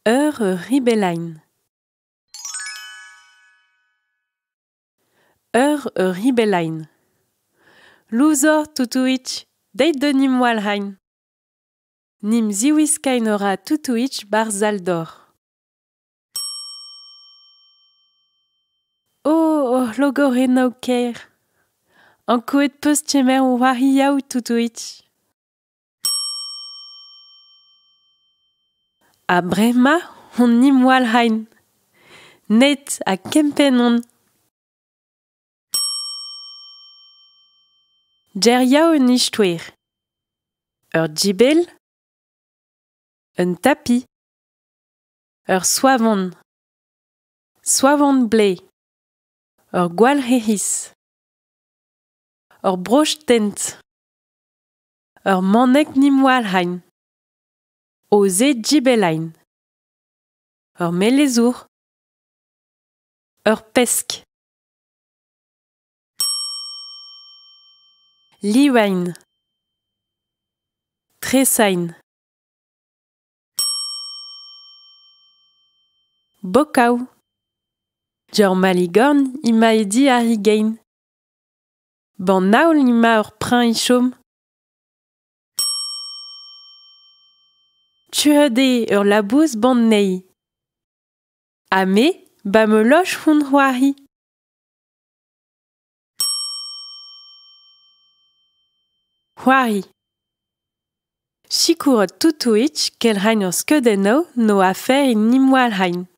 Ur ribelain. Ur ribelain. Louzor toutouich, deit de nim walhain. Nim ziwiskain ora toutouich bar zaldor. O, oh, logorennoù kaer. Ankouaet 'peus kemer ho c'hoarioù toutouich. Ha bremañ on nim walc'hain. Net ha kempenn on. Geriaou un istoer. Ur gibell. Un tapis. Ur soavon. Soavon blez. Ur gwalc'heris. Ur broch-tent. Ur maneg nim walc'hain. Oze gibellein. Ur melezour. Ur pesk. Livain. Tresain. Bokaou. Dior maligorn ema e di ar gein. Bannaoul ema ur preñv e chom. Tuet eo ur labous bannezhi. Ha me, ba ma loch hon c'hoari. C'hoari. Sikour toutouich kelc'hain ur skeudennoù no afer e nimwalc'hain.